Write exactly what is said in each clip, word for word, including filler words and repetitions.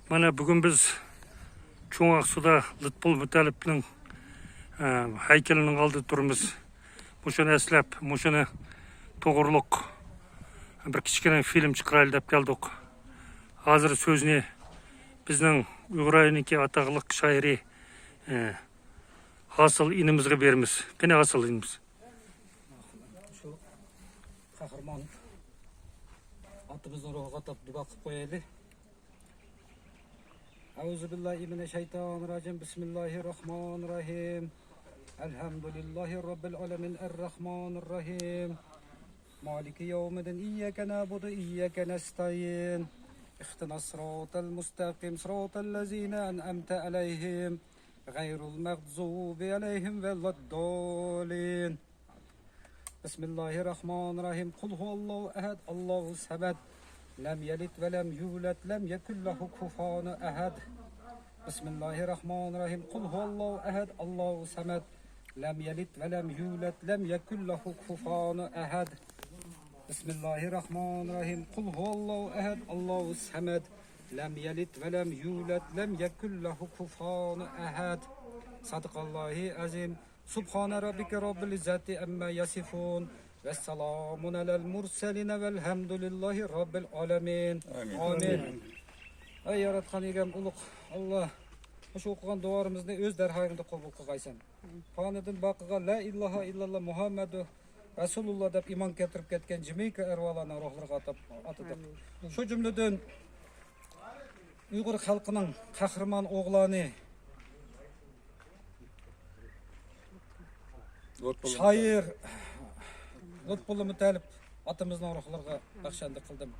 مانا بۈگۈن بىز چوڭ ئاقسۇدا لۇتپۇل مۇتەللىپنىڭ، ئە، ھەيكىلىنىڭ ئالدىدا تۇرىمىز. مۇشۇنى ئەسلەپ، مۇشۇنى توغرۇلۇق بىر كىچىككىنە فىلىم چىقىرايلى دەپ كەلدۇق. ھازىر سۆزنى بىزنىڭ ئۇيغۇر ئايىنىڭكى ئاتاقلىق شائىرى، ئە، ھاسىل ئىنىمىزغا بېرىمىز. قېنى، ھاسىل ئىنىمىز. شۇ قەھرىمان ئاتىمىزنىڭ روھىغا ئاتاپ دۇئا قىلىپ قويايلى. أعوذ بالله من الشيطان الرجيم. بسم الله الرحمن الرحيم. الحمد لله رب العالمين. الرحمن الرحيم. مالك يوم الدين. إياك نعبد وإياك نستعين. اهدنا الصراط المستقيم. صراط الذين أنعمت عليهم. غير المغضوب عليهم ولا الضالين. بسم الله الرحمن الرحيم. قل هو الله أحد، الله الصمد. لم يلد ولم يولد، لم يكن له كفوا أحد. بسم الله الرحمن الرحيم. قل هو الله أحد، الله الصمد. لم يلد ولم يولد، لم يكن له كفوا أحد. بسم الله الرحمن الرحيم. قل هو الله أحد، الله الصمد. لم يلد ولم يولد، لم يكن له كفوا أحد. صدق الله العظيم. سبحان ربك رب العزة عما يصفون. والسلام على المرسلين والحمد لله رب العالمين. آمين. آمين. ئەي ياراتقان ئىگەم ئۇلۇغ ئاللا، مۇشۇ ئوقۇغان دۇئالىرىمىزنى ئۆز دەرگاھىڭدا قوبۇل قىلغايسەن. پانىدىن باقىغا لا ئىلاھە ئىللاللا مۇھەممەدۇ رەسۇلۇللا دەپ ئىمان كەلتۈرۈپ كەتكەن جىمىكى ئەرۋاھلارنىڭ روھلىرىغا ئاتاپ، ئاتىدۇق. شۇ جۈملىدىن ئۇيغۇر خەلقىنىڭ قەھرىمان ئوغلانى، شائىر لۇتپۇللا مۇتەللىپ ئاتىمىزنىڭ روھلىرىغا بەخشەندە قىلدىم.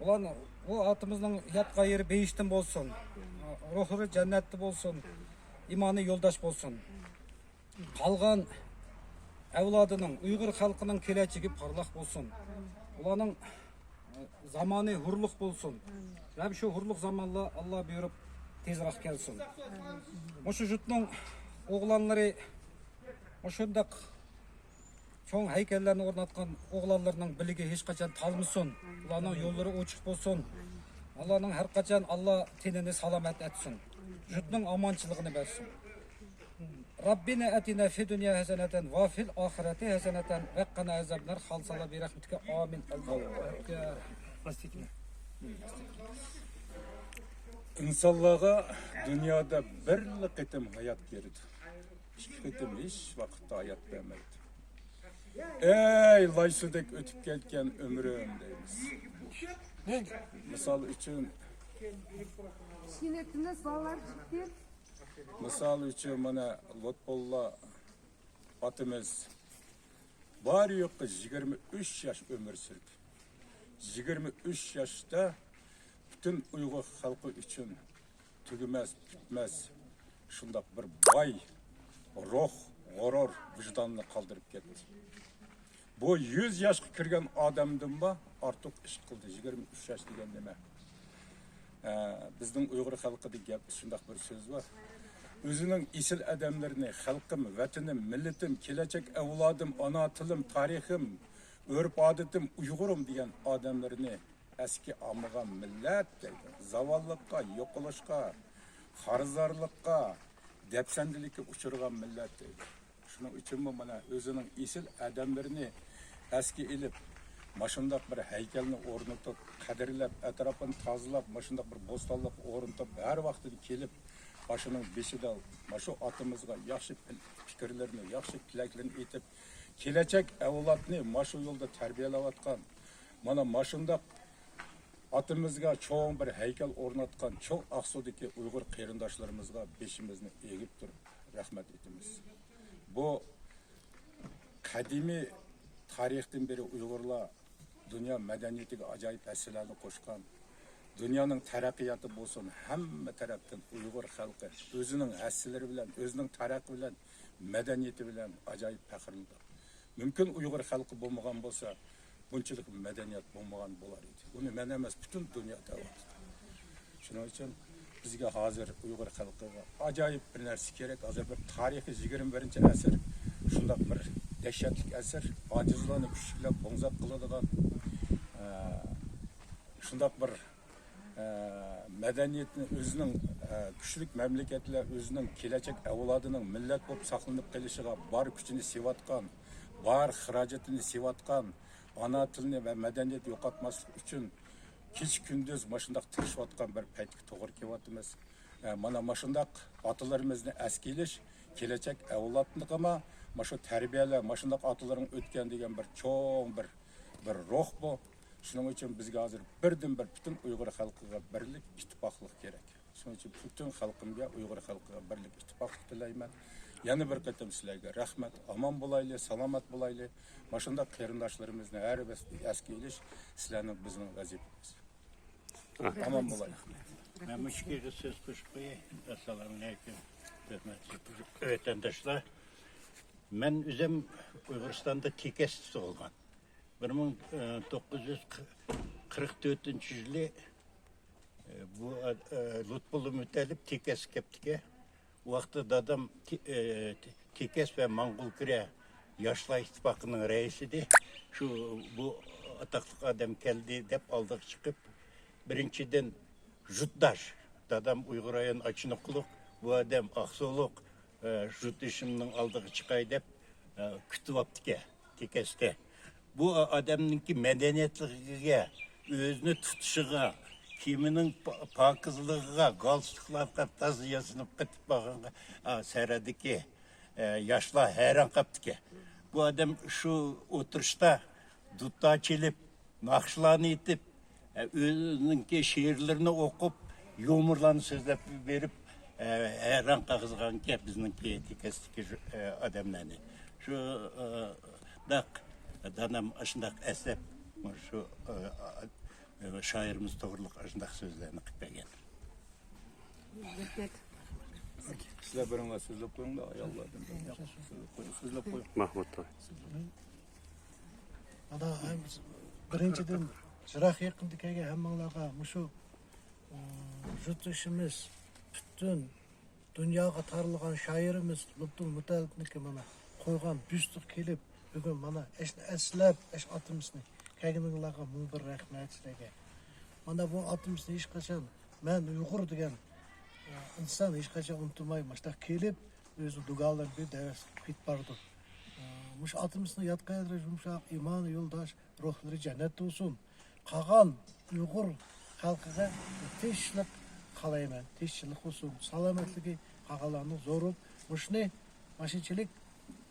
ئۇلارنى، ئۇ ئاتىمىزنىڭ ياتقان يېرى بېھىشتتىن بولسۇن، روھلىرى جەننەتتە بولسۇن، ئىمانى يولداش بولسۇن. قالغان ئەۋلادىنىڭ، ئۇيغۇر خەلقىنىڭ كېلەچىكى پارلاق بولسۇن. ئۇلارنىڭ زامانى ھۇرلۇق بولسۇن. ھەم شۇ ھۇرلۇق زامانلار ئاللا بۇيرۇپ تېزراق كەلسۇن. مۇشۇ جۇتنىڭ ئوغلانلىرى مۇشۇنداق چوڭ ھەيكەللەرنى ئورناتقان ئوغلانلىرىنىڭ بىلىكى ھېچقاچان تالمىسۇن. ئۇلارنىڭ يوللىرى ئوچۇق بولسۇن. ئۇلارنىڭ ھەر قاچان ئاللا تېنىنى سالامەت ئەتسۇن. جۇتنىڭ ئامانچىلىقىنى بەرسۇن. ربنا آتنا في الدنيا حسنة وفي الآخرة حسنة وقنا عذاب النار. خالىساڭلار برحمتك. آمين. ئاللاھۇ ئەكبەر. ئىنسانلارغا دۇنيادا بىرلا قېتىم ھايات بېرىدۇ. ئىككى قېتىم ھېچ ۋاقىتتا ھايات بەرمەيدۇ. ئەي لاي سۇدەك ئۆتۈپ كەتكەن ئۆمرۈم دەيمىز. مىسال ئۈچۈن، Şinettiniz balalar çıktı. مىسال ئۈچۈن، مانا لۇتپۇللا ئاتىمىز بارى يوقى يىگىرمە ئۈچ ياش ئۆمۈر سۈردى. يىگىرمە ئۈچ ياشتا پۈتۈن ئۇيغۇر خەلقى ئۈچۈن تۈگىمەس، پۈتمەس شۇنداق بىر باي روھ، غۇرۇر، ۋىجداننى قالدۇرۇپ كەتتى. بۇ يۈز ياشقا كىرگەن ئادەمدىنمۇ ئارتۇق ئىش قىلدى. يىگىرمە ئۈچ ياش دېگەن نېمە؟ ئە، بىزنىڭ ئۇيغۇر خەلقىدە گەپ، شۇنداق بىر سۆز بار. ئۆزىنىڭ ئېسىل ئادەملىرىنى، خەلقىم، ۋەتىنىم، مىللىتىم، كېلەچەك ئەۋلادىم، ئانا تىلىم، تارىخىم، ئۆرپ-ئادىتىم، ئۇيغۇرۇم دېگەن ئادەملىرىنى ئەسكە ئالمىغان مىللەت دەيدۇ. زاۋاللىققا، يوقىلىشقا، خارىزارلىققا، دەپسەندىلىككە ئۇچرىغان مىللەت دەيدۇ. شۇنىڭ ئۈچۈنمۇ مانا ئۆزىنىڭ ئېسىل ئادەملىرىنى ئەسكە ئېلىپ، ماشۇنداق بىر ھەيكەلنى ئورنىتىپ، قەدىرلەپ، ئەتراپىنى تازىلاپ، ماشۇنداق بىر بوستانلىققا ئورنىتىپ، ھەر ۋاقتىدا كېلىپ، ماشۇنىڭ بېشىدا ماشۇ ئاتىمىزغا ياخشى پىل-، پىكىرلىرىنى، ياخشى تىلەكلىرىنى ئېيتىپ، كېلەچەك ئەۋلادنى ماشۇ يولدا تەربىيەلەۋاتقان، مانا ماشۇنداق ئاتىمىزغا چوڭ بىر ھەيكەل ئورناتقان چوڭ ئاقسۇدىكى ئۇيغۇر قېرىنداشلىرىمىزغا بېشىمىزنى ئېگىپ تۇرۇپ رەھمەت ئېيتىمىز. بۇ قەدىمىي تارىختىن بېرى ئۇيغۇرلار دۇنيا مەدەنىيىتىگە ئاجايىپ ھەسسىلەرنى قوشقان، دۇنيانىڭ تەرەققىياتى بولسۇن، ھەممە تەرەپتىن ئۇيغۇر خەلقى ئۆزىنىڭ ھەسسىلىرى بىلەن، ئۆزىنىڭ تەرەققىي بىلەن، مەدەنىيىتى بىلەن ئاجايىپ پەخىرلىنىدۇ. مۇمكىن ئۇيغۇر خەلقى بولمىغان بولسا، بۇنچىلىك مەدەنىيەت بولمىغان بولار ئىدى. بۇنى مەن ئەمەس، پۈتۈن دۇنيا دەۋاتىدۇ. شۇنىڭ ئۈچۈن بىزگە ھازىر ئۇيغۇر خەلقىگە ئاجايىپ بىر نەرسە كېرەك. ھازىر بىر تارىخىي يىگىرمە بىرىنچى ئەسىر، شۇنداق بىر دەھشەتلىك ئەسىر، ئاجىزلارنى كۈچلۈكلەپ بوڭزاق قىلىدىغان، ئە، شۇنداق بىر ئە، مەدەنىيەتنى ئۆزىنىڭ، ئە، كۈچلۈك مەملىكەتلەر ئۆزىنىڭ كېلەچەك ئەۋلادىنىڭ مىللەت بولۇپ ساقلىنىپ قېلىشىغا بار كۈچىنى سېلىۋاتقان، بار خىراجىتىنى سېلىۋاتقان، ئانا تىلنى ۋە مەدەنىيەتنى يوقاتماسلىق ئۈچۈن كېچە-كۈندۈز ماشۇنداق تىرىشىۋاتقان بىر پەيتكە توغرا كېلىۋاتىمىز. ئە، مانا مۇشۇنداق ئاتىلىرىمىزنى ئەسكە ئېلىش، كېلەچەك ئەۋلادلىرىغىمۇ مۇشۇ تەربىيەلەر، مۇشۇنداق ئاتىلىرىڭ ئۆتكەن دېگەن بىر چوڭ بىر، بىر روھ بۇ. شۇنىڭ ئۈچۈن بىزگە ھازىر بىردىنبىر پۈتۈن ئۇيغۇر خەلقىگە بىرلىك، ئىتتىپاقلىق كېرەك. شۇنىڭ ئۈچۈن پۈتۈن خەلقىمگە، ئۇيغۇر خەلقىگە بىرلىك، ئىتتىپاقلىق تىلەيمەن. يەنە بىر قېتىم سىلەرگە رەھمەت، ئامان بولايلى، سالامەت بولايلى. مۇشۇنداق قېرىنداشلىرىمىزنى ھەر ۋەقىت ئەسكە ئېلىش سىلەرنىڭ، بىزنىڭ ۋەزىپىمىز. ئامان بولايلى. مەن مۇشۇ يەردە سۆز قوشۇپ قوياي. ئەسسالامۇئەلەيكۇم. ھۆرمەتلىك ۋەتەنداشلار. مەن ئۆزۈم ئۇيغۇرىستاندا تېكەستە تۇغۇلغان. بىر مىڭ توققۇز يۈز قىرىق تۆتىنچى يىلى، ئە، بۇ، ئە، لۇتپۇللا مۇتەللىپ تېكەستكە كەپتىكەن. ئۇ ۋاقىتتا دادام تې-، ئە، تېكەس ۋە ماڭغۇلكۈرە ياشلار ئىتتىپاقىنىڭ رەئىسى ئىدى. شۇ، بۇ ئاتاقلىق ئادەم كەلدى دەپ ئالدىغا چىقىپ، بىرىنچىدىن، جۇتداش، دادام ئۇيغۇر رايون ئاچىنوقلۇق، بۇ ئادەم ئاقسۇلۇق، ئە، جۇتدىشىمنىڭ ئالدىغا چىقاي دەپ، ئە، كۈتۈۋاپتىكەن تېكەستە. بۇ ئادەمنىڭكى مەدەنىيەتلىكىگە، ئۆزىنى تۇتۇشىغا، كىيىمىنىڭ پا-، پاكىزلىقىغا، گالستۇكلارغا تازا ياسىنىپ قېتىپ بارغانغا، ئا، سەھرادىكى، ئە، ياشلار ھەيران قاپتىكەن. بۇ ئادەم شۇ ئولتۇرۇشتا دۇتار چېلىپ، ناخشىلارنى ئېيتىپ، ئە، ئۆزىنىڭكى شېئىرلىرىنى ئوقۇپ، يۇمۇرلارنى سۆزلەپ بېرىپ، ئە، ھەيران قالغانكەن بىزنىڭكى تېكەستىكى، ئە، ئادەملەرنى. شۇ، ئە، داق، دادام ئاشۇنداق ئەسلەپ، شۇ، ئە، ئە، شائىرىمىز توغرىلىق ئاشۇنداق سۆزلەرنى قىلىپ بەرگەن. رەھمەت. سىلەر بىرىڭلار سۆزلەپ قويۇڭلار، ئاياللار. سۆزلەپ قويۇڭ، سۆزلەپ قويۇڭ. ماھمۇت. مانا، ھەم بىرىنچىدىن، يىراق يېقىندا كەلگەن ھەممىڭلارغا مۇشۇ، ئى، يۇرتدىشىمىز پۈتۈن دۇنياغا تارالغان شائىرىمىز لۇتپۇل مۇتەللىپنىڭكى مانا قويغان بيۇستىغا كېلىپ، بۈگۈن مانا ئەشنى ئەسلەپ، ئەش ئاتىمىزنى كەلگىنىڭلارغا مىڭ بىر رەھمەت سىلەرگە. مانا بۇ ئاتىمىزنى ھېچقاچان، مەن ئۇيغۇر دېگەن، ئە، ئىنسان ھېچقاچان ئۇنتۇماي، مۇشۇنداق كېلىپ، ئۆزىنىڭ دۇگالىرىنى بېرىپ دەۋەتىپ كېتىپ بارىدۇ. ئە، مۇشۇ ئاتىمىزنىڭ ياتقان يېرى يۇمشاق، ئىمانى يولداش، روھلىرى جەننەتتە بولسۇن. قالغان ئۇيغۇر خەلقىگە تىنچلىق خالايمەن، تىنچلىق بولسۇن، سالامەتلىكى قالغانلارنىڭ زور بولۇپ، مۇشۇنى ماشىنىچىلىك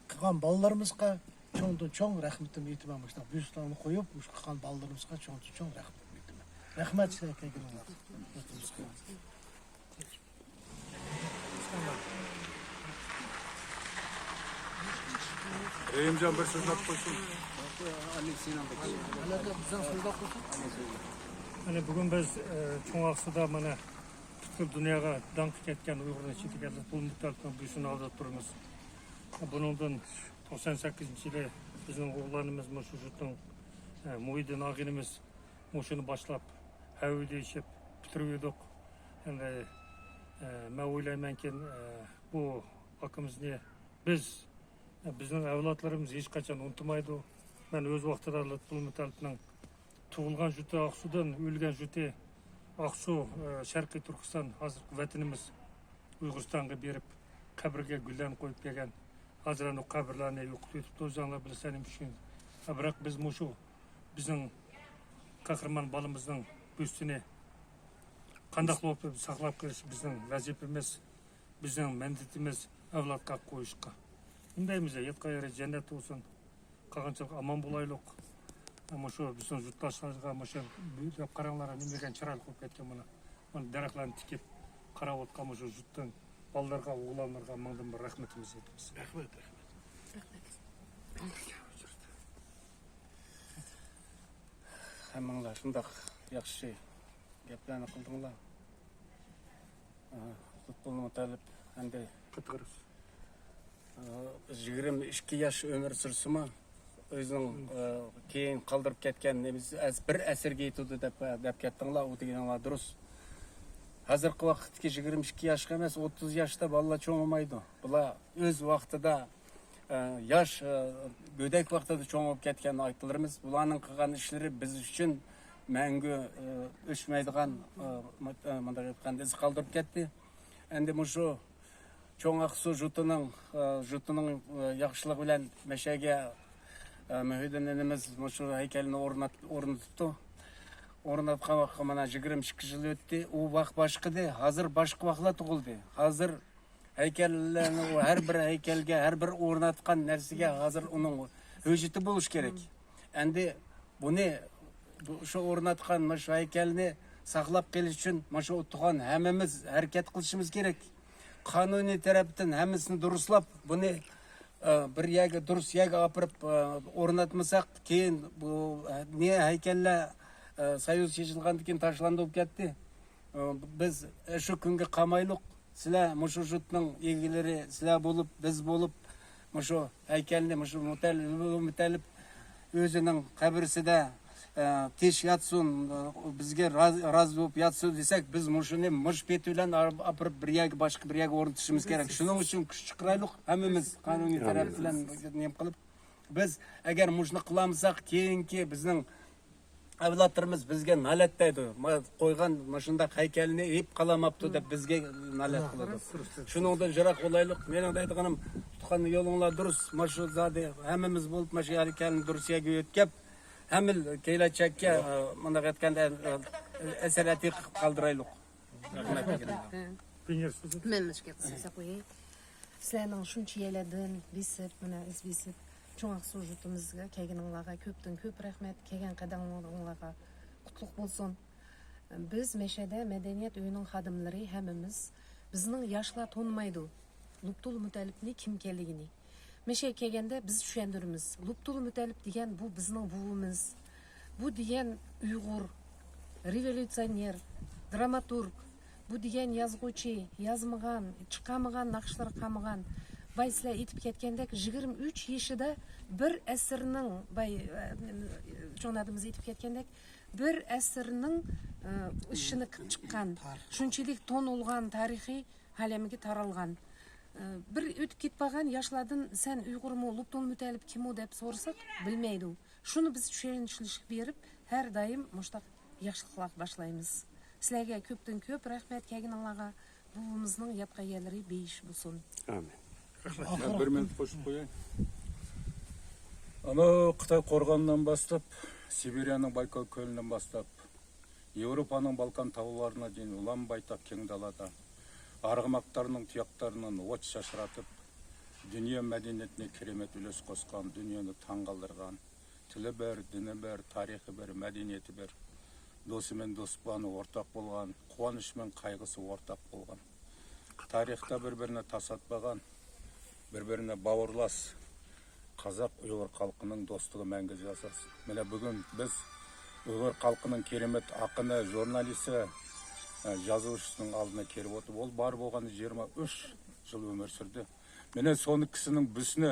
قىلغان بالىلىرىمىزغا چوڭدىن چوڭ رەھمىتىمنى ئېيتىمەن. مۇشۇنداق بيۇستلارنى قويۇپ، مۇشۇ قىلغان بالىلىرىمىزغا چوڭدىن چوڭ رەھمىتىمنى ئېيتىمەن. رەھمەت سىلەرگە كەلگىنىڭلارغا. رەھىمجان بىر سۆزلەپ قويسۇن. مانا بۈگۈن بىز، ئە، چوڭ ئاقسۇدا مانا پۈتكۈل دۇنياغا داڭقى كەتكەن ئۇيغۇرنىڭ ئىچىدىكى پۇل مۇتەللىپىنىڭ بيۇستىنى ئالدىدا تۇرىمىز. بۇنىڭدىن توقسان سەككىزىنچى يىلى بىزنىڭ ئوغۇللىرىمىز مۇشۇ يۇرتنىڭ، ئە، مۇھىدىن ئالغىنىمىز مۇشۇنى باشلاپ، ھەۋىدە ئېشىپ پۈتتۈرۈۋىدۇق. ئەمدى، ئە، مەن ئويلايمەنكى، ئە، بۇ ئاكىمىزنى بىز، ئە، بىزنىڭ ئەۋلادلىرىمىز ھېچقاچان ئۇنتۇمايدۇ. مەن ئۆز ۋاقتىدا لۇتپۇل مۇتەللىپنىڭ تۇغۇلغان يۇرتى ئاقسۇدىن، ئۆلگەن يۇرتى ئاقسۇ، ئە، شەرقىي تۈركىستان، ھازىرقى ۋەتىنىمىز ئۇيغۇرىستانغا بېرىپ، قەبرىگە گۈللەرنى قويۇپ كەلگەن. ھازىر ئەنە قەبرىلەرنى يوقىتىپ ئۆتۈپتۇ، ئۆزۈڭلار بىلىسەن نېمە ئۈچۈن. بىراق بىز مۇشۇ بىزنىڭ قەھرىمان بالىمىزنىڭ بيۇستىنى قانداق بولۇپ ساقلاپ قېلىش بىزنىڭ ۋەزىپىمىز، بىزنىڭ مەندىتىمىز ئەۋلادقا قويۇشقا. ئۇندايمىز، ياتقان يېرى جەننەت بولسۇن، قالغانچىلىك ئامان بولايلۇق. مۇشۇ بىزنىڭ يۇرتداشلارغا مۇشۇ دەپ قاراڭلار، نېمە دېگەن چىرايلىق بولۇپ كەتكەن مانا. مانا دەرەخلەرنى تىكىپ قاراۋاتقان مۇشۇ يۇرتنىڭ بالىلىرىغا، ئوغۇللىرىغا مىڭدىن بىر رەھمىتىمىزنى ئېيتىمىز. رەھمەت، رەھمەت. ھەممىڭلار شۇنداق ياخشى گەپلەرنى قىلدىڭلار. ئا، لۇتپۇللا مۇتەللىپ ئەمدى، ئا، يىگىرمە ئىككى ياش ئۆمۈر سۈرسىمۇ، ئۆزىنىڭ، ئا، كېيىن قالدۇرۇپ كەتكەن نېمىسى ئەس-، بىر ئەسىرگە يېتىدۇ دەپ، دەپ كەتتىڭلار، ئۇ دېگىنىڭلار دۇرۇس. ھازىرقى ۋاقىتتىكى يىگىرمە ئىككى ياشقا ئەمەس، ئوتتۇز ياشتا بالىلار چوڭ بولمايدۇ. بۇلار ئۆز ۋاقتىدا ئە، ياش، ئە، گۆدەك ۋاقتىدا چوڭ بولۇپ كەتكەن ئاكىلىرىمىز، بۇلارنىڭ قىلغان ئىشلىرى بىز ئۈچۈن مەڭگۈ ئۆچمەيدىغان، مۇنداق ئېيتقاندا، ئىز قالدۇرۇپ كەتتى. ئەمدى مۇشۇ چوڭ ئاقسۇ جۇتىنىڭ، جۇتىنىڭ ياخشىلىقى بىلەن مەشەگە مۇھىدىن ئىنىمىز مۇشۇ ھەيكەلنى ئورنات-، ئورنىتىپتۇ. ئورناتقان ۋاقىتقا مانا يىگىرمە ئىككى يىل ئۆتتى. ئۇ ۋاق باشقىدى، ھازىر باشقا ۋاقلار تۇغۇلدى. ھازىر ھەيكەللەرنى، ئۇ ھەر بىر ھەيكەلگە، ھەر بىر ئورناتقان نەرسىگە ھازىر ئۇنىڭ ھۆججىتى بولۇشى كېرەك. ئەمدى بۇنى، بۇ، شۇ ئورناتقان مۇشۇ ھەيكەلنى ساقلاپ قېلىش ئۈچۈن مۇشۇ ئۇتۇغان ھەممىمىز ھەرىكەت قىلىشىمىز كېرەك. قانۇنىي تەرەپتىن ھەممىسىنى دۇرۇسلاپ، بۇنى، ئە، بىر يەرگە، دۇرۇس يەرگە ئاپىرىپ، ئە، ئورناتمىساق، كېيىن بۇ، ئە، نى ھەيكەللەر، ئە، سويۇز چېچىلغاندىن كېيىن تاشلاندۇرۇپ كەتتى. ئە، بىز، ئە، شۇ كۈنگە قالمايلۇق. سىلەر مۇشۇ جۇتنىڭ ئىگىلىرى، سىلەر بولۇپ، بىز بولۇپ، مۇشۇ ھەيكەلنى، مۇشۇ مۇتەللىپ، مۇتەللىپ ئۆزىنىڭ قەبرىسىدە، ئە، تىنچ ياتسۇن، ئە، بىزگە راز-، رازى بولۇپ ياتسۇن دېسەك، بىز مۇشۇنى مۇشۇ پېتى بىلەن ئا-، ئاپىرىپ بىر يەرگە، باشقا بىر يەرگە ئورنىتىشىمىز كېرەك. شۇنىڭ ئۈچۈن كۈچ چىقىرايلۇق، ھەممىمىز قانۇنىي تەرەپ بىلەن نېمە قىلىپ، بىز ئەگەر مۇشۇنى قىلالمىساق، كېيىنكى بىزنىڭ ئەۋلادلىرىمىز بىزگە نالەت دەيدۇ. ما-، قويغان مۇشۇنداق ھەيكەلنى ئېلىپ قالالماپتۇ دەپ بىزگە نالەت قىلىدۇ. شۇنىڭدىن يىراق بولايلۇق. مېنىڭ دەيدىغىنىم، تۇتقان يولۇڭلار دۇرۇس. مۇشۇ زادى ھەممىمىز بولۇپ، مۇشۇ ھەيكەلنى دۇرۇس يەرگە يۆتكەپ، ھەممە كېلەچەككە، ئە، مۇنداق ئېيتقاندا، ئە، ئەسەر ئەتىقە قىلىپ قالدۇرايلۇق. رەھمەت. مەن مۇشۇ گەپنى قىلسا قوياي. سىلەرنىڭ شۇنچە يەرلەردىن بېسىپ، مانا ئىز بېسىپ، چوڭ ئاقسۇ يۇرتىمىزغا كەلگىنىڭلارغا كۆپتىن كۆپ رەھمەت، كەلگەن قەدەملىرىڭلارغا قۇتلۇق بولسۇن. بىز مەشەدە مەدەنىيەت ئۆيىنىڭ خادىملىرى ھەممىمىز بىزنىڭ ياشلار تونۇمايدۇ لۇپتۇل مۇتەللىپنى كىمكەنلىكىنى. مەشەگە كەلگەندە بىز چۈشەندۈرىمىز. لۇپتۇل مۇتەللىپ دېگەن بۇ بىزنىڭ بوۋىمىز. بۇ دېگەن ئۇيغۇر، رېۋوليۇتسىيونېر، دراماتورگ. بۇ دېگەن يازغۇچى، يازمىغان، چىقارمىغان، ناخشىلىرى قالمىغان. باي سىلەر ئېيتىپ كەتكەندەك، يىگىرمە ئۈچ يېشىدا بىر ئەسىرنىڭ، باي، ئە، چوڭ دادىمىز ئېيتىپ كەتكەندەك، بىر ئەسىرنىڭ، ئە، ئىشىنى قىلىپ چىققان. شۇنچىلىك تونۇلغان تارىخى ئالەمگە تارالغان. ئە، بىر ئۆتۈپ كېتىپ بارغان ياشلاردىن، «سەن ئۇيغۇرمۇ، لۇپتۇل مۇتەللىپ كىمۇ؟» دەپ سورىساق، بىلمەيدۇ. شۇنى بىز چۈشەنچلىك بېرىپ، ھەر دائىم مۇشۇنداق ياخشىلىقلارغا باشلايمىز. سىلەرگە كۆپتىن كۆپ رەھمەت كەلگىنىڭلارغا. بوۋىمىزنىڭ ياتقان يەرلىرى بېھىش بولسۇن. ئامىن. مەن بىر مىنۇت قوشۇپ قوياي. ئانا خىتاي قورغانىدىن باشلاپ، سىبىرىيەنىڭ بايكال كۆلىدىن باشلاپ، ياۋروپانىڭ بالقان تاغلىرىنا دېگەن ئۇلان بايتاق كەڭ دالادا، ئارغىماقلارنىڭ تۇياقلىرىنى نوۋاچ شاشراتىپ، دۇنيا مەدەنىيىتىنى كېرەمەت ئۈلۈش قوشقان، دۇنيانى تاڭ قالدۇرغان، تىلى بىر، دىنى بىر، تارىخى بىر، مەدەنىيىتى بىر، دوستى مەن دوستلۇقلارنى ئورتاق بولغان، قۇۋانچى مەن قايغۇسى ئورتاق بولغان، تارىختا بىر-بىرىنى تاساتمىغان، بىر-بىرىنى باۋۇرلاش قازاق ئۇيغۇر خەلقىنىڭ دوستلۇقى مەڭگۈ ياشاسۇن. مانا بۈگۈن بىز ئۇيغۇر خەلقىنىڭ كېرەمەت ئاقىنى، ژۇرنالىستى، يازغۇچىسىنىڭ ئالدىنا كېلىپ ئولتۇرۇپ، ئۇ بار بولغاندا يىگىرمە ئۈچ يىل ئۆمۈر سۈردى. مانا سونىڭ ئىككىسىنىڭ بىسنى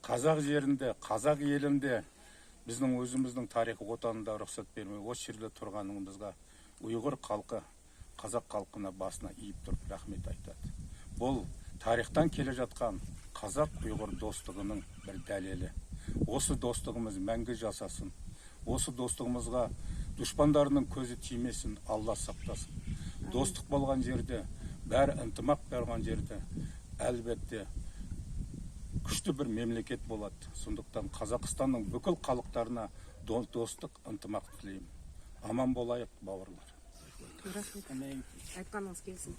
قازاق يېرىندە، قازاق ئېلىندە، بىزنىڭ ئۆزىمىزنىڭ تارىخىي ۋەتىنىدە رۇخسەت بەرمەي، ئۇ يەردە تۇرغىنىڭىزغا ئۇيغۇر خەلقى، قازاق خەلقىنىڭ باشىنى ئېگىپ تۇرۇپ رەھمەت ئېيتىدۇ. بۇ تارىختىن كېلىپ جاتقان قازاق ئۇيغۇر دوستلۇقىنىڭ بىر دەلىلى. ئوسۇ دوستلۇقىمىز مەڭگۈ ياشاسۇن. ئوسۇ دوستلۇقىمىزغا دۈشمەنلەرنىڭ كۆزى تىيمىسۇن، ئاللا ساقلىسۇن. دوستلۇق بولغان يەردە بىر ئىنتىماق بولغان يەردە ئەلۋەتتە كۈچلۈك بىر مەملىكەت بولىدۇ. شۇنداقتىن قازاقىستاننىڭ پۈتكۈل خەلقلىرىنى دو-، دوستلۇق، ئىنتىماق تىلەيمەن. ئامان بولايلۇق، باۋۇرلار. رەھمەت. ئېيتقىنىڭىز كەلسۇن.